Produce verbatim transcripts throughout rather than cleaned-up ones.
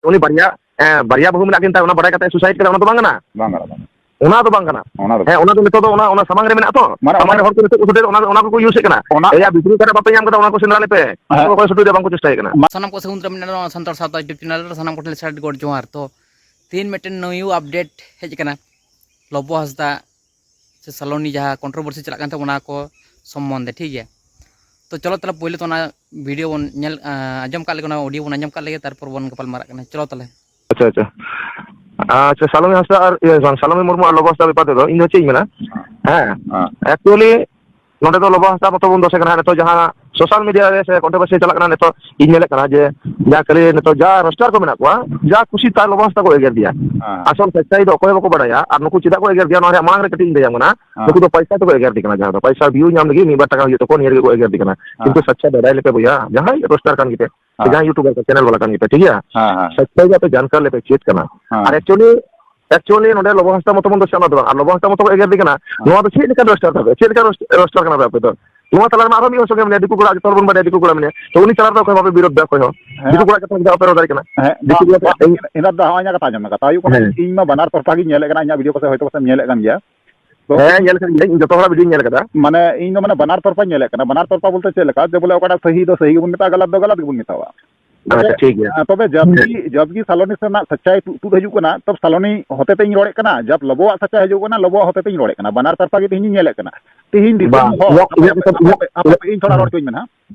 ᱩᱱᱤ ᱵᱟᱨᱭᱟ, ᱮ, ᱵᱟᱨᱭᱟ ᱵᱟᱹᱦᱩ ᱢᱮᱱᱟᱜ ᱠᱤᱱ ᱛᱟᱭ, ᱚᱱᱟ ᱵᱟᱲᱟᱭ ᱠᱟᱛᱮ ᱥᱩᱥᱟᱭᱤᱰ ᱠᱮᱫᱟ, ᱚᱱᱟ ᱫᱚ ᱵᱟᱝ ᱠᱟᱱᱟ᱾ ᱵᱟᱝ ᱠᱟᱱᱟ, ᱵᱟᱝ ᱠᱟᱱᱟ᱾ ᱚᱱᱟ ᱫᱚ ᱦᱮᱸ, ᱚᱱᱟ ᱫᱚ ᱱᱤᱛᱚᱜ ᱫᱚ ᱚᱱᱟ, ᱚᱱᱟ ᱥᱟᱢᱟᱝ ᱨᱮ ᱢᱮᱱᱟᱜ ᱛᱚ᱾ ᱢᱟᱱᱮ ᱥᱟᱢᱟᱝ ᱚᱱᱟ ᱨᱮ ᱦᱚᱲ ᱠᱚ ᱱᱤᱛᱚᱜ ᱠᱚ ᱥᱩᱫᱷᱟᱹᱨ, ᱚᱱᱟ, ᱚᱱᱟ ᱠᱚᱠᱚ ᱤᱭᱩᱡᱽ ᱮᱫ ᱠᱟᱱᱟ᱾ ᱚᱱᱟ ᱮᱭᱟ, ᱵᱷᱤᱛᱨᱤ ᱚᱠᱟᱨᱮ ᱵᱟᱯᱮ ᱧᱟᱢ ᱠᱟᱫᱟ, ᱚᱱᱟ ᱠᱚ ᱥᱮᱸᱫᱽᱨᱟ ᱞᱮᱯᱮ᱾ ᱦᱮᱸ᱾ ᱚᱠᱚᱭ ᱥᱩᱫᱷᱟᱹᱨ ᱨᱮ ᱵᱟᱝ ᱠᱚ ᱪᱮᱥᱴᱟᱭᱮᱫ ᱠᱟᱱᱟ᱾ ᱢᱟ- ᱥᱟᱱᱟᱢ ᱠᱚ ᱥᱟᱹᱜᱩᱱ ᱫᱟᱨᱟᱢ ᱢᱮᱱᱟᱜᱼᱟ ᱱᱚᱣᱟ ᱥᱟᱱᱛᱟᱲ ᱥᱟᱶᱛᱟ YouTube ᱪᱮᱱᱮᱞ ᱨᱮ᱾ ᱥᱟᱱᱟᱢ ᱠᱚᱴᱷᱮᱱ ᱥᱟᱹᱨᱤ ᱜᱚᱰ ᱡᱚᱦᱟᱨ᱾ ᱛᱚ, ᱛᱮᱦᱮᱧ ᱢᱤᱫᱴᱮᱱ ᱱᱤᱭᱩ ᱟᱯᱰᱮᱴ ᱦᱮᱡ ᱟᱠᱟᱱᱟ᱾ ᱞᱚᱵᱚ ᱦᱟᱸᱥᱫᱟ ᱥᱮ ᱥᱟᱞᱚᱱᱤ ᱡᱟᱦᱟᱸ ᱠᱚᱱᱴᱨᱳᱵᱷᱟᱨᱥᱤ ᱪᱟᱞᱟᱜ ᱠᱟᱱ ᱛᱟᱵᱚᱱᱟ, ᱚᱱᱟ ᱠᱚ ᱥᱚᱢᱵᱚᱱᱫᱷᱮ, ᱴᱷᱤᱠ ᱜᱮᱭᱟ? ᱛᱚ, ᱪᱚᱞᱚ ᱛᱟᱦᱞᱮ ᱯᱳᱭᱞᱳ ᱛᱚ ᱚᱱᱟ ᱵᱷᱤᱰᱤᱭᱳ ᱵᱚᱱ ᱧᱮᱞ, ᱟᱸ, ᱟᱸᱡᱚᱢ ᱠᱟᱜ ᱞᱮᱜᱮ, ᱚᱱᱟ ᱚᱰᱤᱭᱳ ᱵᱚᱱ ᱟᱸᱡᱚᱢ ᱠᱟᱜ ᱞᱮᱜᱮ, ᱛᱟᱨᱯᱚᱨ ᱵᱚᱱ ᱜᱟᱯᱟᱞ ᱢᱟᱨᱟᱜ ᱠᱟᱱᱟ᱾ ᱪᱚᱞᱚ ᱛᱟᱦᱞᱮ᱾ ᱟᱪᱪᱷᱟ, ᱟᱪᱪᱷᱟ᱾ ᱟᱪᱪᱷᱟ, ᱥᱟᱞᱚᱢᱤ ᱦᱟᱸᱥᱫᱟ ᱟᱨ, ᱤᱭᱟᱹ, ᱵᱟᱝ, ᱥᱟᱞᱚᱢᱤ ᱢᱩᱨᱢᱩ ᱟᱨ ᱞᱚᱵᱚ ᱦᱟᱸᱥᱫᱟ ᱵᱮᱯᱟᱨ ᱛᱮᱫᱚ ᱤᱧ ᱫᱚ ᱪᱮᱫ ᱤᱧ ᱢᱮᱱᱟ? ᱦᱮᱸ᱾ ᱦᱮᱸ᱾ Actually, ᱱᱚᱰᱮ ᱫᱚ ᱞᱚᱵᱚ ᱦᱟᱸᱥᱫᱟ ᱢᱚᱛᱚ ᱵᱚᱱ ᱫᱳᱥᱮ ᱠᱟᱱᱟ᱾ ᱱᱤᱛᱚᱜ ᱡᱟᱦᱟᱸ social media ᱨᱮ ᱥᱮ controversy ᱪᱟᱞᱟᱜ ᱠᱟᱱᱟ, ᱱᱤᱛᱚᱜ ᱤᱧ ᱧᱮᱞᱮᱫ ᱠᱟᱱᱟ ᱡᱮ ᱡᱟ ᱠᱷᱟᱹᱞᱤ ᱱᱤᱛᱚᱜ ᱡᱟ roaster ᱠᱚ ᱢᱮᱱᱟᱜ ᱠᱚᱣᱟ, ᱡᱟ ᱠᱩᱥᱤ ᱛᱟᱭ ᱞᱚᱵᱚ ᱦᱟᱸᱥᱫᱟ ᱠᱚ ᱮᱜᱮᱨ ᱫᱤᱭᱟ᱾ ᱦᱮᱸ᱾ ᱟᱥᱚᱞ ᱥᱟᱪᱪᱟᱭ ᱫᱚ ᱚᱠᱚᱭ ᱦᱚᱸ ᱵᱟᱠᱚ ᱵᱟᱲᱟᱭᱟ, ᱟᱨ ᱱᱩᱠᱩ ᱪᱮᱫᱟᱜ ᱠᱚ ᱮᱜᱮᱨ ᱫᱤᱭᱟ, ᱱᱚᱣᱟ ᱨᱮᱭᱟᱜ ᱢᱟᱲᱟᱝ ᱨᱮ ᱠᱟᱹᱴᱤᱡ ᱤᱧ ᱞᱟᱹᱭᱟᱢ ᱠᱟᱱᱟ᱾ ᱦᱮᱸ᱾ ᱱᱩᱠᱩ ᱫᱚ ᱯᱚᱭᱥᱟ ᱛᱮᱠᱚ ᱮᱜᱮᱨ ᱫᱤ ᱠᱟᱱᱟ, ᱡᱟᱦᱟᱸ ᱫᱚ ᱯᱚᱭᱥᱟ view ᱧᱟᱢ ᱞᱟᱹᱜᱤᱫ ᱢᱤᱫ ᱵᱟᱨ ᱴᱟᱠᱟ ᱦᱩᱭᱩᱜ ᱛᱟᱠᱚ, ᱱᱤᱭᱟᱹ ᱨᱮᱜᱮ ᱠᱚ ᱮᱜᱮᱨ ᱫᱤ ᱠᱟᱱᱟ᱾ ᱦᱮᱸ᱾ ᱠᱤᱱᱛᱩ ᱥᱟᱪᱪᱟ ᱵᱟᱰᱟᱭ ᱞᱮᱯᱮ ᱵᱚᱭᱦᱟ, ᱡᱟᱦᱟᱸᱭ roaster ᱠᱟᱱ ᱜᱮᱯᱮ, ᱥᱮ ᱦᱮᱸ᱾ ᱡᱟᱦᱟᱸᱭ YouTuber ᱠᱚ, channel ᱵᱟᱞᱟ ᱠᱟᱱ ᱜᱮᱯᱮ, ᱴᱷᱤᱠ ᱜᱮᱭᱟ? ᱦᱮᱸ, ᱦᱮᱸ᱾ ᱥᱟᱪᱪᱟᱭ ᱫᱚ ᱟᱯᱮ ᱡᱟᱱᱠᱟᱨ ᱞᱮᱯᱮ, ᱪᱮᱫ ᱠᱟᱱᱟ? ᱦᱮᱸ᱾ ᱟᱨ actually, actually ᱱᱚᱰᱮ ᱞᱚᱵᱚ ᱦᱟᱸᱥᱫᱟ ᱢᱚᱛᱚ ᱵᱚᱱ ᱫᱳᱥᱟ, ᱚᱱᱟ ᱫᱚ ᱵᱟᱝ᱾ ᱟᱨ ᱞᱚᱵᱚ ᱦᱟᱸᱥᱫᱟ ᱢᱚᱛᱚ ᱠᱚ ᱮᱜᱮᱨ ᱫᱤ ᱠᱟᱱᱟ, ᱦᱮᱸ᱾ ᱱᱚᱣᱟ ᱫᱚ ᱪᱮᱫ ᱞᱮᱠᱟᱱ roaster ᱠᱟᱱᱟ ᱯᱮ? ᱪᱮᱫ ᱞᱮᱠᱟᱱ roast-, roaster ᱠᱟᱱᱟ ᱯᱮ ᱟᱯᱮ ᱫᱚ? ᱱᱚᱣᱟ ᱛᱟᱞᱟ ᱨᱮ ᱟᱨᱦᱚᱸ ᱢᱤᱫ ᱦᱚᱲ ᱥᱚᱸᱜᱮ ᱢᱮᱱᱟᱭᱟ, ᱫᱤᱠᱩ ᱠᱚᱲᱟ, ᱡᱚᱛᱚ ᱦᱚᱲ ᱵᱚᱱ ᱵᱟᱰᱟᱭᱟ ᱫᱤᱠᱩ ᱠᱚᱲᱟ ᱢᱮᱱᱟᱭᱟ᱾ ᱛᱚ ᱩᱱᱤ ᱛᱟᱞᱟ ᱨᱮᱫᱚ ᱚᱠᱚᱭ ᱵᱟᱯᱮ ᱵᱤᱨᱳᱫᱷ ᱫᱟ ᱚᱠᱚᱭ ᱦᱚᱸ? ᱦᱮᱸ, ᱫᱤᱠᱩ ᱠᱚᱲᱟ ᱪᱮᱫᱟᱜ ᱯᱮ ᱨᱚᱲ ᱫᱟᱲᱮᱭᱟᱜ ᱠᱟᱱᱟ? ᱦᱮᱸ, ᱫᱤᱠᱩ ᱠᱚᱲᱟ ᱤᱧ, ᱤᱧ, ᱤᱧ ᱫᱚ ᱦᱚᱸᱜᱼᱚᱭ ᱤᱧᱟᱹᱜ ᱠᱟᱛᱷᱟ ᱟᱸᱡᱚᱢ ᱢᱮ, ᱠᱟᱛᱷᱟ ᱦᱩᱭᱩᱜ ᱠᱟᱱᱟ, ᱦᱮᱸ᱾ ᱤᱧ ᱢᱟ ᱵᱟᱱᱟᱨ ᱯᱟᱦᱴᱟ ᱜᱤᱧ ᱧᱮᱞᱮᱫ ᱠᱟᱱᱟ, ᱤᱧᱟᱹᱜ video ᱠᱚ ᱥᱮ ᱦᱚᱭᱛᱳ ᱯᱟᱥᱮᱡ ᱧᱮᱞᱮᱫ ᱠᱟᱱ ᱜᱮᱭᱟ᱾ ᱛᱚ ᱦᱮᱸ, ᱧᱮᱞ ᱠᱟᱜ ᱜᱤᱭᱟᱹᱧ, ᱡᱚᱛᱚ ᱦᱚᱲᱟᱜ video ᱧᱮᱞ ᱠᱟᱫᱟ᱾ ᱢᱟᱱᱮ, ᱤᱧ ᱫᱚ ᱢᱟᱱᱮ ᱵᱟᱱᱟᱨ ᱛᱚᱨᱯᱟᱧ ᱧᱮᱞᱮᱫ ᱠᱟᱱᱟ᱾ ᱵᱟᱱᱟᱨ ᱛᱚᱨᱯᱟ ᱵᱚᱞᱛᱮ ᱪᱮᱫ ᱞᱮᱠᱟ? ᱡᱮ ᱵᱚᱞᱮ ᱚᱠᱟᱴᱟᱜ ᱥᱟᱹᱦᱤ ᱫᱚ ᱥᱟᱹᱦᱤ ᱜᱮᱵᱚᱱ ᱢᱮᱛᱟᱜᱼᱟ, ᱜᱟᱞᱟᱛ ᱫᱚ ᱜᱟᱞᱟᱛ ᱜᱮᱵᱚᱱ ᱢᱮᱛᱟᱣᱟᱜᱼᱟ᱾ ᱟᱪᱪᱷᱟ, ᱴᱷᱤᱠ ᱜᱮᱭᱟ᱾ ᱦᱮᱸ, ᱛᱚᱵᱮ ᱡᱚᱵ ᱦᱮᱸ᱾ ᱜᱮ, ᱡᱚᱵ ᱜᱮ ᱥᱟᱞᱚᱱᱤ ᱥᱮᱱᱟᱜ ᱥᱟᱪᱟᱭ ᱛᱩᱫ, ᱛᱩᱫ ᱦᱤᱡᱩᱜ ᱠᱟᱱᱟ, ᱛᱚᱵ ᱥᱟᱞᱚᱱᱤ ᱦᱚᱛᱮ ᱛᱮᱧ ᱨᱚᱲᱮᱫ ᱠᱟᱱᱟ, ᱡᱚᱵ ᱞᱚᱵᱚᱣᱟᱜ ᱥᱟᱪᱟᱭ ᱦᱤᱡᱩᱜ ᱠᱟᱱᱟ, ᱞᱚᱵᱚᱣᱟᱜ ᱦᱚᱛᱮ ᱛᱮᱧ ᱨᱚᱲᱮᱫ ᱠᱟᱱᱟ᱾ ᱵᱟᱱᱟᱨ ᱛᱚᱨᱯᱟ ᱜᱮ ᱛᱮᱦᱮᱧ ᱤᱧ ᱧᱮᱞᱮᱫ ᱠᱟᱱᱟ᱾ ᱛᱮᱦᱮᱧ ᱫᱤᱥᱚᱢ ᱵᱟᱝ, ᱦᱚᱲ, ᱤᱧᱟᱹᱜ, ᱦᱟᱯᱮ, ᱤᱧᱟᱹᱜ ᱦᱟᱯᱮ, ᱠᱟᱛᱷᱟ ᱦᱟᱯᱮ, ᱦᱟᱯᱮ, ᱤᱧ ᱛᱷᱚᱲᱟ ᱦᱮᱸ᱾ ᱨᱚᱲ ᱦᱚᱪᱚᱧ ᱢᱮ ᱱᱟᱦᱟᱜ᱾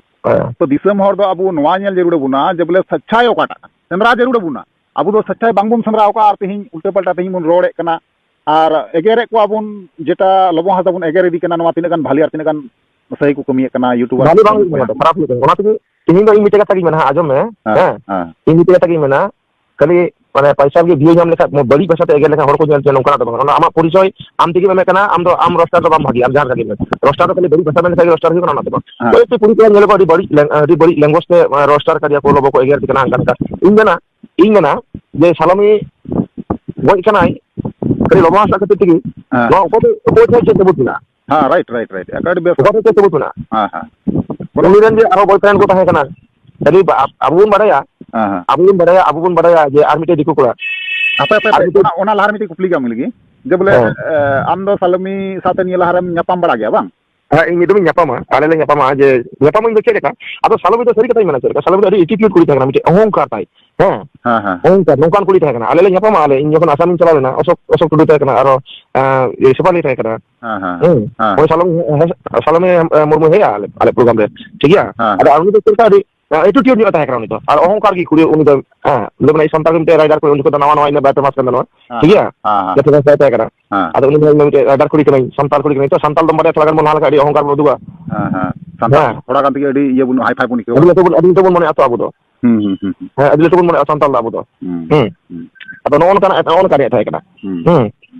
ᱦᱮᱸ᱾ ᱛᱚ ᱫᱤᱥᱚᱢ ᱦᱚᱲ ᱫᱚ ᱟᱵᱚ ᱱᱚᱣᱟ ᱧᱮᱞ ᱡᱟᱹᱨᱩᱲ ᱟᱵᱚᱱᱟ ᱡᱮ ᱵᱚᱞᱮ ᱥᱟᱪᱟᱭ ᱚᱠᱟᱴᱟᱜ ᱠᱟᱱᱟ, ᱥᱮᱸᱫᱽᱨᱟ ᱡᱟᱹᱨᱩᱲ ᱟᱵᱚᱱᱟ᱾ ᱟᱵᱚ ᱫᱚ ᱥᱟᱪᱟᱭ ᱵᱟᱝᱵᱚᱱ ᱥᱮᱸᱫᱽᱨᱟ ᱟᱠᱟᱫᱼᱟ ᱟᱨ ᱛᱮᱦᱮᱧ ᱩᱞᱴᱟᱹ ᱯᱟᱞᱴᱟ ᱛᱮᱦᱮᱧ ᱵᱚᱱ ᱨᱚᱲᱮᱫ ᱠᱟᱱᱟ᱾ ᱟᱨ ᱮᱜᱮᱨᱮᱫ ᱠᱚᱣᱟ ᱵᱚᱱ, ᱡᱮᱴᱟ ᱞᱚᱵᱚ ᱦᱟᱸᱥᱫᱟ ᱵᱚᱱ ᱮᱜᱮᱨ ᱤᱫᱤ ᱠᱟᱱᱟ, ᱱᱚᱣᱟ ᱛᱤᱱᱟᱹᱜ ᱜᱟᱱ ᱵᱷᱟᱞᱮ ᱟᱨ ᱛᱤᱱᱟᱹᱜ ᱜᱟᱱ ᱥᱟᱹᱦᱤ ᱠᱚ ᱠᱟᱹᱢᱤᱭᱮᱫ ᱠᱟᱱᱟ, YouTuber ᱵᱷᱟᱞᱮ ᱵᱟᱝ ᱠᱚ ᱦᱩᱭᱩᱜ ᱠᱟᱱᱟ, ᱠᱟᱹᱢᱤᱭᱮᱫ ᱛᱚ, ᱠᱷᱟᱨᱟᱯ ᱦᱩᱭᱩᱜ ᱠᱟᱱᱟ᱾ ᱚᱱᱟ ᱛᱮᱜᱮ ᱛᱮᱦᱮᱧ ᱫᱚ ᱤᱧ ᱢᱤᱫᱴᱮᱡ ᱠᱟᱛᱷᱟ ᱜᱤᱧ ᱢᱮᱱᱟ, ᱟᱸᱡᱚᱢ ᱢᱮ᱾ ᱦᱮᱸ, ᱦᱮᱸ᱾ ᱦᱮᱸ? ᱦᱮᱸ᱾ ᱤᱧ ᱢᱤᱫᱴᱮᱡ ᱠᱟᱛᱷᱟ ᱜᱤᱧ ᱢᱮᱱᱟ, ᱠᱷᱟᱹᱞᱤ ᱢᱟᱱᱮ ᱯᱚᱭᱥᱟ ᱜᱮ view ᱧᱟᱢ ᱞᱮᱠᱷᱟᱱ, ᱵᱟᱹᱲᱤᱡ ᱵᱷᱟᱥᱟ ᱛᱮ ᱮᱜᱮᱨ ᱞᱮᱠᱷᱟᱱ ᱦᱚᱲ ᱠᱚ ᱧᱮᱞ ᱦᱚᱪᱚᱭᱟ, ᱱᱚᱝᱠᱟᱱᱟᱜ ᱫᱚ ᱵᱟᱝ᱾ ᱚᱱᱟ ᱟᱢᱟᱜ ᱯᱚᱨᱤᱪᱚᱭ, ᱟᱢ ᱛᱮᱜᱮᱢ ᱮᱢᱮᱫ ᱠᱟᱱᱟ, ᱟᱢ ᱫᱚ, ᱟᱢ roaster ᱫᱚ ᱵᱟᱢ ᱵᱷᱟᱜᱮᱭᱟ, ᱟᱢ ᱡᱟᱦᱟᱸ ᱞᱮᱠᱟ ᱜᱮ ᱢᱮᱱ᱾ Roaster ᱫᱚ ᱠᱷᱟᱹᱞᱤ ᱵᱟᱹᱲᱤᱡ ᱵᱷᱟᱥᱟ ᱢᱮᱱ ᱞᱮᱠᱷᱟᱱ ᱜᱮ roaster ᱦᱩᱭᱩᱜ ᱠᱟᱱᱟ, ᱚᱱᱟ ᱫᱚ ᱵᱟᱝ᱾ ᱦᱮᱸ᱾ ᱳᱭ ᱛᱚ ᱠᱩᱲᱤ ᱠᱚᱲᱟ ᱧᱮᱞ ᱠᱚ ᱟᱹᱰᱤ ᱵᱟᱹᱲᱤᱡ ᱞᱮᱝ-, ᱟᱹᱰᱤ ᱵᱟᱹᱲᱤᱡ language ᱛᱮ, ᱟᱸ, roaster ᱠᱟᱫᱮᱭᱟ ᱠᱚ, ᱞᱚᱵᱚ ᱠᱚ ᱮᱜᱮᱨ ᱠᱟᱱᱟ, ᱦᱟᱱᱠᱟ ᱱᱟᱝᱠᱟ᱾ ᱤᱧ ᱢᱮᱱᱟ, ᱤᱧ ᱢᱮᱱᱟ ᱡᱮ ᱥᱟᱞᱚᱢᱤ ᱜᱚᱡ ᱠᱟᱱᱟᱭ ᱠᱷᱟᱹᱞᱤ ᱞᱚᱵᱚ ᱦᱟᱸᱥᱫᱟ ᱠᱷᱟᱹᱛᱤᱨ ᱛᱮᱜᱮ᱾ ᱦᱮᱸ᱾ ᱱᱚᱣᱟ ᱚᱠᱚᱭ ᱫᱚ, ᱚᱠᱚᱭ ᱴᱷᱮᱱ ᱪᱮᱫ ᱥᱟᱹᱵᱩᱛ ᱢᱮᱱᱟᱜᱼᱟ? ᱦᱮᱸ, right, right, right. ᱟᱹᱰᱤ ᱵᱮᱥ᱾ ᱚᱠᱟ ᱴᱷᱮᱱ ᱪᱮᱫ ᱥᱟᱹᱵᱩᱛ ᱢᱮᱱᱟᱜᱼᱟ? ᱦᱮᱸ, ᱦᱮᱸ᱾ ᱩᱱᱤ ᱨᱮᱱ ᱡᱮ ᱟᱨᱦᱚᱸ boyfriend ᱠᱚ ᱛᱟᱦᱮᱸ ᱠᱟᱱᱟ, ᱠᱷᱟᱹᱞᱤ ᱵᱟ-, ᱟᱵ-, ᱟᱵᱚ ᱵᱚᱱ ᱵᱟᱲᱟᱭᱟ ᱦᱮᱸ, ᱦᱮᱸ᱾ ᱟᱵᱚ ᱵᱚᱱ ᱵᱟᱰᱟᱭᱟ, ᱟᱵᱚ ᱵᱚᱱ ᱵᱟᱰᱟᱭᱟ ᱡᱮ ᱟᱨ ᱢᱤᱫᱴᱮᱡ ᱫᱤᱠᱩ ᱠᱚᱲᱟ᱾ ᱦᱟᱯᱮ, ᱦᱟᱯᱮ, ᱟᱨ ᱦᱟᱯᱮ, ᱢᱤᱫᱴᱮᱡ ᱚᱱᱟ, ᱚᱱᱟ ᱞᱟᱦᱟᱨᱮ ᱢᱤᱫᱴᱮᱡ ᱠᱩᱠᱞᱤ ᱜᱮ ᱟᱢ ᱞᱟᱹᱜᱤᱫ, ᱡᱮ ᱵᱚᱞᱮ, ᱦᱮᱸ᱾ ᱮ, ᱟᱢ ᱫᱚ ᱥᱟᱞᱚᱢᱤ ᱥᱟᱶᱛᱮ ᱱᱤᱭᱟᱹ ᱞᱟᱦᱟᱨᱮᱢ ᱧᱟᱯᱟᱢ ᱵᱟᱲᱟ ᱜᱮᱭᱟ ᱵᱟᱝ? ᱦᱮᱸ, ᱤᱧ ᱫᱚ ᱫᱚᱢᱮᱧ ᱧᱟᱯᱟᱢᱟ, ᱟᱞᱮ ᱞᱮ ᱧᱟᱯᱟᱢᱟ, ᱡᱮ ᱧᱟᱯᱟᱢ ᱤᱧ ᱫᱚ ᱪᱮᱫ ᱞᱮᱠᱟ? ᱟᱫᱚ ᱥᱟᱞᱚᱢᱤ ᱫᱚ ᱥᱟᱹᱨᱤ ᱠᱟᱛᱷᱟᱧ ᱢᱮᱱᱟ, ᱪᱮᱫ ᱞᱮᱠᱟ? ᱥᱟᱞᱚᱢᱤ ᱫᱚ ᱟᱹᱰᱤ attitude ᱠᱩᱲᱤ ᱛᱟᱦᱮᱸ ᱠᱟᱱᱟ, ᱢᱤᱫᱴᱮᱡ ᱚᱦᱚᱝᱠᱟᱨ ᱛᱟᱭ᱾ ᱦᱮᱸ᱾ ᱦᱮᱸ, ᱦᱮᱸ᱾ ᱚᱦᱚᱝᱠᱟᱨ, ᱱᱚᱝᱠᱟᱱ ᱠᱩᱲᱤ ᱛᱟᱦᱮᱸ ᱠᱟᱱᱟ᱾ ᱟᱞᱮ ᱞᱮ ᱧᱟᱯᱟᱢᱟ, ᱟᱞᱮ, ᱤᱧ ᱡᱚᱠᱷᱚᱱ ᱟᱥᱟᱢᱤᱧ ᱪᱟᱞᱟᱣ ᱞᱮᱱᱟ, ᱚᱥᱳᱠ, ᱚᱥᱳᱠ ᱴᱩᱰᱩ ᱛᱟᱦᱮᱸ ᱠᱟᱱᱟ, ᱟᱨᱚ, ᱮᱸ, ᱤᱭᱟᱹ, ᱥᱮᱯᱷᱟᱞᱤ ᱛᱟᱦᱮᱸ ᱠᱟᱱᱟ᱾ ᱦᱮᱸ, ᱦᱮᱸ᱾ ᱦᱮᱸ᱾ ᱦᱮᱸ᱾ ᱳᱭ ᱥᱟᱞᱚᱢᱤ, ᱦᱮᱸ, ᱥᱟᱞᱚᱢᱤ, ᱮᱸ, ᱢᱩᱨᱢᱩ ᱦᱮᱡᱼᱟ ᱟᱞᱮ, ᱟᱞᱮ program ᱨᱮ, ᱴᱷᱤᱠ ᱜᱮᱭᱟ? ᱦᱮᱸ, ᱟᱫᱚ ᱦᱮᱸ᱾ ᱩᱱᱤ ᱫᱚ ᱪᱮᱫ ᱞᱮᱠᱟ ᱟᱹᱰᱤ, ᱮᱸ, attitude ᱧᱚᱜ ᱮ ᱛᱟᱦᱮᱸ ᱠᱟᱱᱟ ᱩᱱᱤ ᱫᱚ, ᱟᱨ ᱚᱦᱚᱝᱠᱟᱨ ᱜᱮ ᱠᱩᱲᱤ ᱩᱱᱤ ᱫᱚ, ᱦᱮᱸ, ᱩᱱᱤ ᱫᱚ ᱢᱟᱱᱮ ᱥᱟᱱᱛᱟᱲ ᱜᱮ ᱢᱤᱫᱴᱮᱡ rider ᱠᱩᱲᱤ, ᱩᱱ ᱡᱚᱠᱷᱚᱱ ᱫᱚ ᱱᱟᱣᱟ ᱱᱟᱣᱟ ᱤᱧ ᱫᱚ ᱵᱟᱭ famous ᱠᱟᱱ ᱛᱟᱦᱮᱱᱟ, ᱦᱮᱸ, ᱴᱷᱤᱠ ᱜᱮᱭᱟ? ᱦᱮᱸ, ᱦᱮᱸ᱾ ᱡᱚᱛᱚ ᱦᱚᱲ ᱵᱟᱭ ᱛᱟᱦᱮᱸ ᱠᱟᱱᱟ᱾ ᱦᱮᱸ᱾ ᱟᱫᱚ ᱩᱱᱤ ᱫᱚ ᱢᱤᱫᱴᱮᱡ rider ᱠᱩᱲᱤ ᱠᱟᱱᱟᱭ, ᱥᱟᱱᱛᱟᱲ ᱠᱩᱲᱤ ᱠᱟᱱᱟᱭ, ᱛᱚ ᱥᱟᱱᱛᱟᱲ ᱫᱚᱢ ᱵᱟᱰᱟᱭᱟ ᱛᱷᱚᱲᱟ ᱜᱟᱱ ᱵᱚᱱ ᱞᱟᱦᱟ ᱞᱮᱠᱷᱟᱡ ᱟᱹᱰᱤ ᱚᱦᱚᱝᱠᱟᱨ ᱵᱚᱱ ᱩᱫᱩᱜᱟ᱾ ᱦᱮᱸ, ᱦᱮᱸ᱾ ᱥᱟᱱᱛᱟᱲ ᱦᱮᱸ᱾ ᱛᱷᱚᱲᱟ ᱜᱟᱱ ᱛᱮᱜᱮ ᱟᱹᱰᱤ ᱤᱭᱟᱹ ᱵᱚᱱ, high-fi ᱵᱚᱱ ᱟᱹᱭᱠᱟᱹᱣᱟ᱾ ᱟᱹᱰᱤ ᱞᱟᱹᱴᱩ ᱵᱚᱱ, ᱟᱹᱰᱤ ᱞᱟᱹᱴᱩ ᱵᱚᱱ ᱢᱚᱱᱮᱭᱟ ᱛᱚ ᱟᱵᱚ ᱫᱚ᱾ ᱦᱩᱸ, ᱦᱩᱸ, ᱦᱩᱸ, ᱦᱩᱸ᱾ ᱦᱮᱸ, ᱟᱹᱰᱤ ᱞᱟᱹᱴᱩ ᱵᱚᱱ ᱢᱚᱱᱮᱭᱟ ᱥᱟᱱᱛᱟᱲ ᱫᱚ ᱟᱵᱚ ᱫᱚ᱾ ᱦᱩᱸ, ᱦᱩᱸ᱾ ᱦᱩᱸ᱾ ᱟᱫᱚ ᱱᱚᱜᱼᱚ ᱱᱚᱝᱠᱟᱱᱟᱜ, ᱱᱚᱜᱼᱚ ᱱᱚᱝᱠᱟ ᱨᱮᱭᱟᱜ ᱛᱟᱦᱮᱸ ᱠᱟᱱᱟ᱾ ᱦᱩᱸ᱾ ᱦᱩᱸ᱾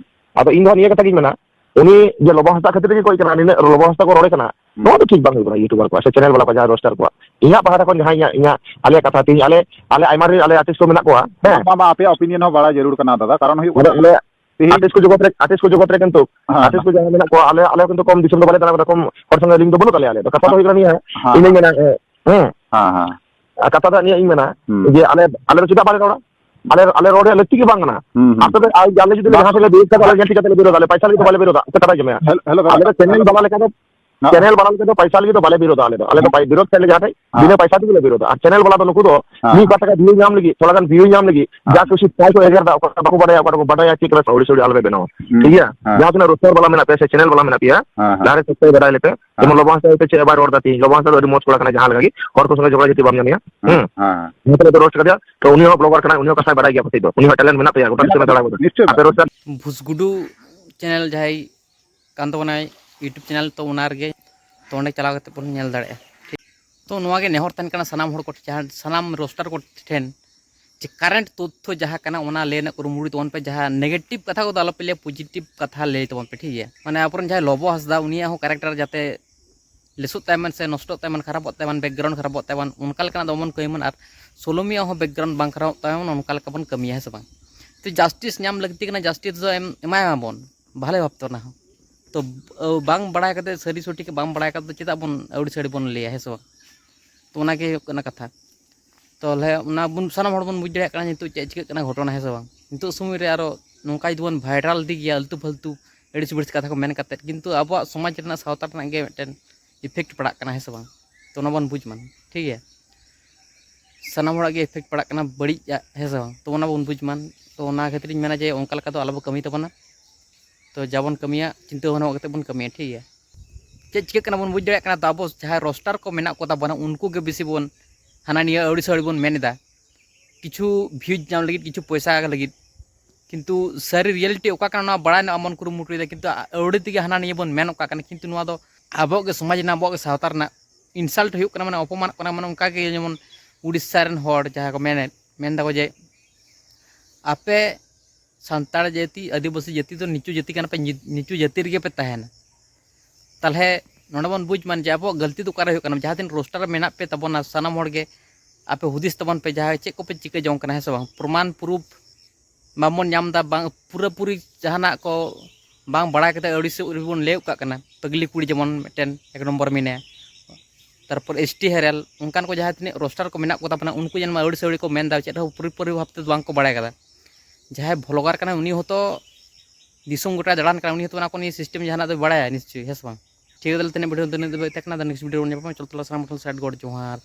ᱟᱫᱚ ᱤᱧ ᱫᱚ ᱱᱤᱭᱟᱹ ᱠᱟᱛᱷᱟ ᱜᱤᱧ ᱢᱮᱱᱟ, ᱩᱱᱤ ᱡᱮ ᱞᱚᱵᱚ ᱦᱟᱸᱥᱫᱟ ᱠᱷᱟᱹᱛᱤᱨ ᱛᱮᱜᱮ ᱜᱚᱡ ᱠᱟᱱᱟ, ᱱᱤᱱᱟᱹᱜ ᱞᱚᱵᱚ ᱦᱟᱸᱥᱫᱟ ᱠᱚ ᱨᱚᱲᱮ ᱠᱟᱱᱟ, ᱦᱩᱸ᱾ ᱱᱚᱣᱟ ᱫᱚ ᱴᱷᱤᱠ ᱵᱟᱝ ᱦᱩᱭᱩᱜ ᱠᱟᱱᱟ YouTuber ᱠᱚᱣᱟᱜ ᱥᱮ channel ᱵᱟᱞᱟ ᱠᱚ ᱡᱟᱦᱟᱸᱭ roaster ᱠᱚᱣᱟᱜ᱾ ᱤᱧᱟᱹᱜ ᱯᱟᱦᱴᱟ ᱠᱷᱚᱱ ᱡᱟᱦᱟᱸᱭ ᱤᱧᱟᱹᱜ, ᱤᱧᱟᱹᱜ ᱟᱞᱮᱭᱟᱜ ᱠᱟᱛᱷᱟ, ᱛᱮᱦᱮᱧ ᱟᱞᱮ, ᱟᱞᱮ ᱟᱭᱢᱟ ᱰᱷᱮᱨ ᱟᱞᱮ artist ᱠᱚ ᱢᱮᱱᱟᱜ ᱠᱚᱣᱟ, ᱦᱮᱸ? ᱵᱟᱝ, ᱵᱟᱝ, ᱵᱟᱝ, ᱟᱯᱮᱭᱟᱜ opinion ᱦᱚᱸ ᱵᱟᱲᱟᱭ ᱡᱟᱹᱨᱩᱲ ᱠᱟᱱᱟ ᱫᱟᱫᱟ, ᱠᱟᱨᱚᱱ ᱦᱩᱭᱩᱜ ᱟᱫᱚ ᱠᱟᱱᱟ ᱟᱞᱮ ᱛᱮᱦᱮᱧ artist ᱠᱚ ᱡᱚᱜᱚᱛ ᱨᱮ, artist ᱠᱚ ᱡᱚᱜᱚᱛ ᱨᱮ ᱠᱤᱱᱛᱩ, ᱦᱮᱸ, artist ᱦᱮᱸ᱾ ᱠᱚ ᱡᱟᱦᱟᱸᱭ ᱢᱮᱱᱟᱜ ᱠᱚᱣᱟ, ᱟᱞᱮ, ᱟᱞᱮ ᱠᱤᱱᱛᱩ ᱠᱚᱢ ᱫᱤᱥᱚᱢ ᱫᱚ ᱵᱟᱞᱮ ᱫᱟᱬᱟ ᱠᱟᱫᱟ, ᱠᱚᱢ ᱦᱚᱲ ᱥᱚᱸᱜᱮ link ᱫᱚ ᱵᱟᱹᱱᱩᱜ ᱛᱟᱞᱮᱭᱟ ᱟᱞᱮ ᱫᱚ᱾ ᱠᱟᱛᱷᱟ ᱫᱚ ᱦᱮᱸ, ᱦᱩᱭᱩᱜ ᱠᱟᱱᱟ ᱱᱤᱭᱟᱹ, ᱦᱮᱸ, ᱤᱧ ᱫᱩᱧ ᱦᱮᱸ᱾ ᱢᱮᱱᱟ, ᱮ, ᱦᱮᱸ᱾ ᱦᱮᱸ, ᱦᱮᱸ᱾ ᱟᱨ ᱠᱟᱛᱷᱟ ᱫᱚ ᱱᱤᱭᱟᱹ ᱤᱧ ᱢᱮᱱᱟ, ᱦᱩᱸ᱾ ᱡᱮ ᱟᱞᱮ, ᱟᱞᱮ ᱫᱚ ᱪᱮᱫᱟᱜ ᱵᱟᱞᱮ ᱨᱚᱲᱟ? ᱦᱩᱸ, ᱦᱩᱸ᱾ ᱟᱯᱮ ᱫᱚ, ᱟᱞᱮ, ᱟᱞᱮ ᱡᱩᱫᱤ ᱞᱮ ᱵᱟᱝ ᱡᱟᱦᱟᱸ ᱥᱮᱫ ᱞᱮ ᱵᱤᱨᱳᱫ ᱠᱟᱱᱟ, ᱟᱞᱮ ᱯᱟᱭᱥᱟ ᱞᱟᱹᱜᱤᱫ ᱫᱚ ᱵᱟᱞᱮ ᱵᱤᱨᱳᱫᱟ, ᱟᱯᱮ ᱠᱟᱛᱷᱟ ᱡᱚᱢᱮᱭᱟ᱾ ᱦᱮᱞᱳ, ᱦᱮᱞᱳ, ᱫᱟᱫᱟ, ᱟᱞᱮ ᱫᱚ channel ᱦᱮᱞᱳ᱾ ᱵᱟᱞᱟ ᱞᱮᱠᱟ ᱫᱚ, ᱦᱮᱸ᱾ Channel ᱵᱟᱞᱟ ᱞᱮᱠᱟ ᱫᱚ ᱯᱟᱭᱥᱟ ᱞᱟᱹᱜᱤᱫ ᱫᱚ ᱵᱟᱞᱮ ᱵᱤᱨᱳᱫᱟ ᱟᱞᱮ ᱫᱚ᱾ ᱟᱞᱮ ᱫᱚ ᱦᱮᱸ᱾ ᱯᱟᱭ-, ᱵᱤᱨᱳᱫ ᱥᱮᱫ ᱞᱮ ᱡᱟᱦᱟᱸ ᱴᱷᱮᱡ, ᱦᱮᱸ᱾ ᱵᱤᱱᱟᱹ ᱯᱟᱭᱥᱟ ᱛᱮᱜᱮ ᱞᱮ ᱵᱤᱨᱳᱫᱟ᱾ ᱟᱨ channel ᱵᱟᱞᱟ ᱫᱚ ᱱᱩᱠᱩ ᱫᱚ ᱦᱮᱸ᱾ ᱢᱤᱫ ᱵᱟᱨ ᱴᱟᱠᱟ view ᱧᱟᱢ ᱞᱟᱹᱜᱤᱫ, ᱛᱷᱚᱲᱟ ᱜᱟᱱ view ᱧᱟᱢ ᱞᱟᱹᱜᱤᱫ, ᱦᱮᱸ᱾ ᱡᱟ ᱠᱩᱥᱤ ᱛᱟᱭ ᱠᱚ ᱮᱜᱮᱨ ᱫᱟ, ᱚᱠᱚᱭ ᱵᱟᱠᱚ ᱵᱟᱰᱟᱭᱟ, ᱚᱠᱚᱭ ᱵᱟᱠᱚ ᱵᱟᱰᱟᱭᱟ, ᱪᱮᱫ ᱠᱟᱱᱟ ᱥᱟᱹᱣᱲᱤ ᱥᱟᱹᱣᱲᱤ ᱟᱞᱚᱯᱮ ᱵᱮᱱᱟᱣᱟ᱾ ᱦᱩᱸ᱾ ᱴᱷᱤᱠ ᱜᱮᱭᱟ? ᱦᱮᱸ᱾ ᱡᱟᱦᱟᱸ ᱛᱤᱱᱟᱹᱜ roaster ᱵᱟᱞᱟ ᱢᱮᱱᱟᱜ ᱯᱮᱭᱟ ᱥᱮ channel ᱵᱟᱞᱟ ᱢᱮᱱᱟᱜ ᱯᱮᱭᱟ, ᱦᱮᱸ, ᱦᱮᱸ᱾ ᱡᱟᱦᱟᱸ ᱨᱮ subscribe ᱵᱟᱰᱟᱭ ᱞᱮᱯᱮ, ᱦᱮᱸ᱾ ᱡᱮᱢᱚᱱ ᱞᱚᱵᱚ ᱦᱟᱸᱥᱫᱟ ᱪᱮᱫ ᱦᱚᱸ ᱵᱟᱭ ᱨᱚᱲ ᱫᱟ ᱛᱤᱦᱤᱧ, ᱞᱚᱵᱚ ᱦᱟᱸᱥᱫᱟ ᱫᱚ ᱟᱹᱰᱤ ᱢᱚᱡᱽ ᱠᱚᱲᱟ ᱠᱟᱱᱟᱭ ᱡᱟᱦᱟᱸ ᱞᱮᱠᱟ ᱜᱮ, ᱦᱚᱲ ᱠᱚ ᱥᱚᱸᱜᱮ ᱡᱷᱚᱜᱽᱲᱟ ᱡᱷᱟᱹᱴᱤ ᱵᱟᱢ ᱧᱟᱢᱮᱭᱟ᱾ ᱦᱮᱸ, ᱦᱩᱸ᱾ ᱦᱮᱸ, ᱦᱮᱸ᱾ ᱡᱟᱦᱟᱸ ᱛᱤᱱᱟᱹᱜ ᱯᱮ roast ᱠᱟᱫᱮᱭᱟ, ᱛᱚ ᱩᱱᱤ ᱦᱚᱸ blogger ᱠᱟᱱᱟᱭ, ᱩᱱᱤ ᱦᱚᱸ ᱠᱟᱛᱷᱟᱭ ᱵᱟᱰᱟᱭ ᱜᱮᱭᱟ ᱯᱟᱥᱮᱡ ᱫᱚ, ᱩᱱᱤ ᱦᱚᱸ talent ᱢᱮᱱᱟᱜ ᱛᱟᱭᱟ, ᱜᱚᱴᱟ ᱫᱤᱥᱚᱢᱮ ᱫᱟᱬᱟ ᱟᱠᱟᱫᱟ᱾ ᱱᱤᱥᱪᱚᱭ ᱟᱯᱮ ᱫᱟᱫᱟ, roaster ᱱᱤᱥᱪᱚᱭ ᱫᱟᱫᱟ᱾ ᱵᱷᱩᱥᱜᱩᱰᱩ channel ᱡᱟᱦᱟᱸᱭ ᱠᱟᱱ ᱛᱟᱵᱚᱱᱟᱭ YouTube channel, ᱛᱚ ᱚᱱᱟ ᱨᱮᱜᱮ, ᱛᱚ ᱚᱸᱰᱮ ᱪᱟᱞᱟᱣ ᱠᱟᱛᱮ ᱵᱚᱱ ᱧᱮᱞ ᱫᱟᱲᱮᱭᱟᱜᱼᱟ᱾ ᱴᱷᱤᱠ? ᱛᱚ ᱱᱚᱣᱟ ᱜᱮ ᱱᱮᱦᱚᱨ ᱛᱟᱦᱮᱱ ᱠᱟᱱᱟ ᱥᱟᱱᱟᱢ ᱦᱚᱲ ᱠᱚ, ᱡᱟᱦᱟᱸ ᱥᱟᱱᱟᱢ roaster ᱠᱚ ᱴᱷᱮᱱ, ᱡᱮ current ᱛᱚᱛᱛᱷᱚ ᱡᱟᱦᱟᱸ ᱠᱟᱱᱟ ᱚᱱᱟ ᱞᱟᱹᱭ ᱨᱮᱱᱟᱜ ᱠᱩᱨᱩᱢᱩᱴᱩᱭ ᱛᱟᱵᱚᱱ ᱯᱮ, ᱡᱟᱦᱟᱸ negative ᱠᱟᱛᱷᱟ ᱠᱚᱫᱚ ᱟᱞᱚᱯᱮ ᱞᱟᱹᱭᱟ, positive ᱠᱟᱛᱷᱟ ᱞᱟᱹᱭ ᱛᱟᱵᱚᱱ ᱯᱮ, ᱴᱷᱤᱠ ᱜᱮᱭᱟ? ᱢᱟᱱᱮ ᱟᱵᱚᱨᱮᱱ ᱡᱟᱦᱟᱸᱭ ᱞᱚᱵᱚ ᱦᱟᱸᱥᱫᱟ ᱩᱱᱤᱭᱟᱜ ᱦᱚᱸ character ᱡᱟᱛᱮ ᱞᱮᱥᱚᱜ ᱛᱟᱭ ᱢᱟᱱ ᱥᱮ ᱱᱚᱥᱴᱚᱜ ᱛᱟᱭ ᱢᱟᱱ, ᱠᱷᱟᱨᱟᱯᱚᱜ ᱛᱟᱭ ᱢᱟᱱ, background ᱠᱷᱟᱨᱟᱯᱚᱜ ᱛᱟᱭ ᱢᱟᱱ, ᱚᱱᱠᱟ ᱞᱮᱠᱟᱱᱟᱜ ᱫᱚ ᱵᱟᱵᱚᱱ ᱠᱟᱹᱢᱤ ᱢᱟᱱ, ᱟᱨ ᱥᱳᱞᱳᱢᱤᱭᱟᱜ ᱦᱚᱸ background ᱵᱟᱝ ᱠᱷᱟᱨᱟᱯᱚᱜ ᱛᱟᱭ ᱢᱟᱱ, ᱚᱱᱠᱟ ᱞᱮᱠᱟ ᱵᱚᱱ ᱠᱟᱹᱢᱤᱭᱟ, ᱦᱮᱸ ᱥᱮ ᱵᱟᱝ? ᱛᱚ justice ᱧᱟᱢ ᱞᱟᱹᱠᱛᱤ ᱠᱟᱱᱟ, justice ᱫᱚ ᱮᱢ, ᱮᱢᱟᱭ ᱢᱟᱵᱚᱱ ᱵᱷᱟᱞᱮ ᱵᱷᱟᱵᱽᱛᱮ ᱚᱱᱟ ᱦᱚᱸ᱾ ᱛᱚ ᱵᱟᱝ ᱵᱟᱲᱟᱭ ᱠᱟᱛᱮ, ᱥᱟᱹᱨᱤ ᱥᱚᱴᱷᱤᱠ ᱵᱟᱝ ᱵᱟᱲᱟᱭ ᱠᱟᱛᱮ ᱪᱮᱫᱟᱜ ᱵᱚᱱ ᱟᱹᱣᱲᱤ ᱥᱟᱹᱲᱤ ᱵᱚᱱ ᱞᱟᱹᱭᱟ, ᱦᱮᱸ ᱥᱮ ᱵᱟᱝ? ᱛᱚ ᱚᱱᱟᱜᱮ ᱦᱩᱭᱩᱜ ᱠᱟᱱᱟ ᱠᱟᱛᱷᱟ᱾ ᱛᱟᱦᱚᱞᱮ ᱚᱱᱟ ᱵᱚᱱ, ᱥᱟᱱᱟᱢ ᱦᱚᱲ ᱵᱚᱱ ᱵᱩᱡᱽ ᱫᱟᱲᱮᱭᱟᱜ ᱠᱟᱱᱟ ᱱᱤᱛᱚᱜ ᱪᱮᱫ ᱪᱤᱠᱟᱹᱜ ᱠᱟᱱᱟ ᱜᱷᱚᱴᱚᱱᱟ, ᱦᱮᱸ ᱥᱮ ᱵᱟᱝ? ᱱᱤᱛᱚᱜ ᱥᱚᱢᱚᱭ ᱨᱮ ᱟᱨᱚ ᱱᱚᱝᱠᱟ ᱡᱩᱫᱤ ᱵᱚᱱ ᱵᱷᱟᱭᱨᱟᱞ ᱤᱫᱤ ᱜᱮᱭᱟ ᱟᱹᱞᱛᱩ ᱯᱷᱟᱹᱞᱛᱩ ᱟᱹᱲᱤᱥ ᱵᱟᱹᱲᱤᱥ ᱠᱟᱛᱷᱟ ᱠᱚ ᱢᱮᱱ ᱠᱟᱛᱮᱫ, ᱠᱤᱱᱛᱩ ᱟᱵᱚᱣᱟᱜ ᱥᱚᱢᱟᱡᱽ ᱨᱮᱱᱟᱜ, ᱥᱟᱶᱛᱟ ᱨᱮᱱᱟᱜ ᱜᱮ ᱢᱤᱫᱴᱮᱱ ᱤᱯᱷᱮᱠᱴ ᱯᱟᱲᱟᱜ ᱠᱟᱱᱟ, ᱦᱮᱸ ᱥᱮ ᱵᱟᱝ? ᱛᱚ ᱚᱱᱟ ᱵᱚᱱ ᱵᱩᱡᱽ ᱢᱟ, ᱴᱷᱤᱠ ᱜᱮᱭᱟ? ᱥᱟᱱᱟᱢ ᱦᱚᱲᱟᱜ ᱜᱮ ᱤᱯᱷᱮᱠᱴ ᱯᱟᱲᱟᱜ ᱠᱟᱱᱟ ᱵᱟᱹᱲᱤᱡ ᱟᱜ, ᱦᱮᱸ ᱥᱮ ᱵᱟᱝ? ᱛᱚ ᱚᱱᱟ ᱵᱚᱱ ᱵᱩᱡᱽ ᱢᱟ᱾ ᱛᱚ ᱚᱱᱟ ᱠᱷᱟᱹᱛᱤᱨᱤᱧ ᱢᱮᱱᱟ ᱡᱮ ᱚᱱᱠᱟ ᱞᱮᱠᱟ ᱫᱚ ᱟᱞᱚᱵᱚ ᱠᱟᱹᱢᱤ ᱛᱟᱵᱚᱱᱟ᱾ ᱛᱚ ᱡᱟ ᱵᱚᱱ ᱠᱟᱹᱢᱤᱭᱟ ᱪᱤᱱᱛᱟᱹ ᱵᱷᱟᱵᱽᱱᱟ ᱠᱟᱛᱮ ᱵᱚᱱ ᱠᱟᱹᱢᱤᱭᱟ, ᱴᱷᱤᱠ ᱜᱮᱭᱟ? ᱪᱮᱫ ᱪᱤᱠᱟᱹᱜ ᱠᱟᱱᱟ ᱵᱚᱱ ᱵᱩᱡᱽ ᱫᱟᱲᱮᱭᱟᱜ ᱠᱟᱱᱟ᱾ ᱛᱚ ᱟᱵᱚ ᱡᱟᱦᱟᱸᱭ ᱨᱳᱥᱴᱟᱨ ᱠᱚ ᱢᱮᱱᱟᱜ ᱠᱚ ᱛᱟᱵᱚᱱᱟ ᱩᱱᱠᱩ ᱜᱮ ᱵᱮᱥᱤ ᱵᱚᱱ ᱦᱟᱱᱟ ᱱᱤᱭᱟᱹ ᱟᱹᱣᱲᱤ ᱥᱟᱹᱣᱲᱤ ᱵᱚᱱ ᱢᱮᱱ ᱮᱫᱟ, ᱠᱤᱪᱷᱩ ᱵᱷᱤᱭᱩᱡᱽ ᱧᱟᱢ ᱞᱟᱹᱜᱤᱫ, ᱠᱤᱪᱷᱩ ᱯᱚᱭᱥᱟ ᱞᱟᱹᱜᱤᱫ᱾ ᱠᱤᱱᱛᱩ ᱥᱟᱹᱨᱤ ᱨᱤᱭᱮᱞᱤᱴᱤ ᱚᱠᱟ ᱠᱟᱱᱟ ᱱᱚᱣᱟ ᱵᱟᱲᱟᱭ ᱨᱮᱱᱟᱜ ᱵᱚᱱ ᱠᱩᱨᱩᱢᱩᱴᱩᱭᱮᱫᱟ, ᱠᱤᱱᱛᱩ ᱟᱹᱣᱲᱤ ᱛᱮᱜᱮ ᱦᱟᱱᱟ ᱱᱤᱭᱟᱹ ᱵᱚᱱ ᱢᱮᱱ ᱠᱟᱜ ᱠᱟᱱᱟ᱾ ᱠᱤᱱᱛᱩ ᱱᱚᱣᱟ ᱫᱚ ᱟᱵᱚᱣᱟᱜ ᱜᱮ ᱥᱚᱢᱟᱡᱽ ᱨᱮᱱᱟᱜ, ᱟᱵᱚᱣᱟᱜ ᱜᱮ ᱥᱟᱶᱛᱟ ᱨᱮᱱᱟᱜ ᱤᱱᱥᱟᱞᱴ ᱦᱩᱭᱩᱜ ᱠᱟᱱᱟ, ᱢᱟᱱᱮ ᱚᱯᱚᱢᱟᱱᱚᱜ ᱠᱟᱱᱟ᱾ ᱢᱟᱱᱮ ᱚᱱᱠᱟ ᱜᱮ ᱡᱮᱢᱚᱱ ᱩᱲᱤᱥᱥᱟ ᱨᱮᱱ ᱦᱚᱲ ᱡᱟᱦᱟᱸ ᱠᱚ ᱢᱮᱱᱮᱫ, ᱢᱮᱱ ᱫᱟᱠᱚ ᱡᱮ ᱟᱯᱮ ᱥᱟᱱᱛᱟᱲ ᱡᱟᱹᱛᱤ, ᱟᱹᱫᱤᱵᱟᱹᱥᱤ ᱡᱟᱹᱛᱤ ᱫᱚ ᱱᱤᱪᱩ ᱡᱟᱹᱛᱤ ᱠᱟᱱᱟ ᱯᱮ, ᱱᱤ-, ᱱᱤᱪᱩ ᱡᱟᱹᱛᱤ ᱨᱮᱜᱮ ᱯᱮ ᱛᱟᱦᱮᱱᱟ᱾ ᱛᱟᱦᱚᱞᱮ ᱱᱚᱰᱮ ᱵᱚᱱ ᱵᱩᱡᱽ ᱢᱟ ᱡᱮ ᱟᱵᱚᱣᱟᱜ ᱜᱟᱹᱞᱛᱤ ᱫᱚ ᱚᱠᱟᱨᱮ ᱦᱩᱭᱩᱜ ᱠᱟᱱᱟ? ᱡᱟᱦᱟᱸ ᱛᱤᱱ ᱨᱳᱥᱴᱟᱨ ᱨᱮ ᱢᱮᱱᱟᱜ ᱯᱮ ᱛᱟᱵᱚᱱᱟ ᱥᱟᱱᱟᱢ ᱦᱚᱲ ᱜᱮ, ᱟᱯᱮ ᱦᱩᱫᱤᱥ ᱛᱟᱵᱚᱱ ᱯᱮ, ᱡᱟᱦᱟᱸ ᱪᱮᱫ ᱠᱚᱯᱮ ᱪᱤᱠᱟᱹ ᱡᱚᱝ ᱠᱟᱱᱟ, ᱦᱮᱸ ᱥᱮ ᱵᱟᱝ? ᱯᱨᱚᱢᱟᱱ ᱯᱨᱩᱯᱷ ᱵᱟᱵᱚᱱ ᱧᱟᱢ ᱮᱫᱟ, ᱵᱟᱝ ᱯᱩᱨᱟᱹᱯᱩᱨᱤ ᱡᱟᱦᱟᱱᱟᱜ ᱠᱚ ᱵᱟᱝ ᱵᱟᱲᱟᱭ ᱠᱟᱛᱮ ᱟᱹᱲᱤᱥ ᱨᱮᱵᱚᱱ ᱞᱟᱹᱭᱚᱜ ᱠᱟᱜ ᱠᱟᱱᱟ᱾ ᱯᱟᱹᱜᱽᱞᱤ ᱠᱩᱲᱤ ᱡᱮᱢᱚᱱ ᱢᱤᱫᱴᱮᱱ ᱮᱠ ᱱᱚᱢᱵᱚᱨ ᱢᱮᱱᱟᱭᱟ, ᱛᱟᱨᱯᱚᱨ ᱮᱥ ᱴᱤ ᱦᱮᱨᱮᱞ, ᱚᱱᱠᱟᱱ ᱠᱚ ᱡᱟᱦᱟᱸ ᱛᱤᱱᱟᱹᱜ ᱨᱳᱥᱴᱟᱨ ᱠᱚ ᱢᱮᱱᱟᱜ ᱠᱚ ᱛᱟᱵᱚᱱᱟ, ᱩᱱᱠᱩ ᱡᱮᱱᱢᱟ ᱟᱹᱲᱤᱥ ᱟᱹᱣᱲᱤ ᱠᱚ ᱢᱮᱱ ᱮᱫᱟ, ᱪᱮᱫ ᱦᱚᱸ ᱯᱩᱨᱟᱹᱯᱩᱨᱤ ᱵᱷᱟᱵᱽ ᱛᱮᱫᱚ ᱵᱟᱝ ᱠᱚ ᱵᱟᱲᱟᱭ ᱠᱟᱫᱟ᱾ ᱡᱟᱦᱟᱸᱭ ᱵᱷᱞᱚᱜᱟᱨ ᱠᱟᱱᱟᱭ ᱩᱱᱤ ᱦᱚᱸᱛᱚ ᱫᱤᱥᱚᱢ ᱜᱚᱴᱟ ᱫᱟᱬᱟᱱ ᱠᱟᱱᱟ, ᱩᱱᱤ ᱦᱚᱸᱛᱚ ᱚᱱᱟ ᱠᱚ ᱱᱤᱭᱮ ᱥᱤᱥᱴᱮᱢ ᱡᱟᱦᱟᱱᱟᱜ ᱫᱚᱭ ᱵᱟᱲᱟᱭᱟ ᱱᱤᱥᱪᱚᱭ, ᱦᱮᱸ ᱥᱮ ᱵᱟᱝ? ᱴᱷᱤᱠ ᱜᱮᱭᱟ, ᱛᱟᱦᱚᱞᱮ ᱛᱮᱦᱮᱧ ᱵᱷᱤᱰᱤᱭᱳ ᱫᱚ ᱱᱤᱱᱟᱹᱜ ᱫᱷᱟᱹᱵᱤᱡ ᱛᱟᱦᱮᱸ ᱠᱟᱱᱟ᱾ ᱱᱮᱠᱥᱴ ᱵᱷᱤᱰᱤᱭᱳ ᱵᱚᱱ ᱧᱟᱯᱟᱢᱟ᱾ ᱪᱚᱞ ᱛᱟᱦᱚᱞᱮ ᱥᱟᱱᱟᱢ ᱠᱚ ᱴᱷᱮᱱ ᱥᱟᱭᱤᱰ ᱜᱚᱰ ᱡᱚᱦᱟᱨ᱾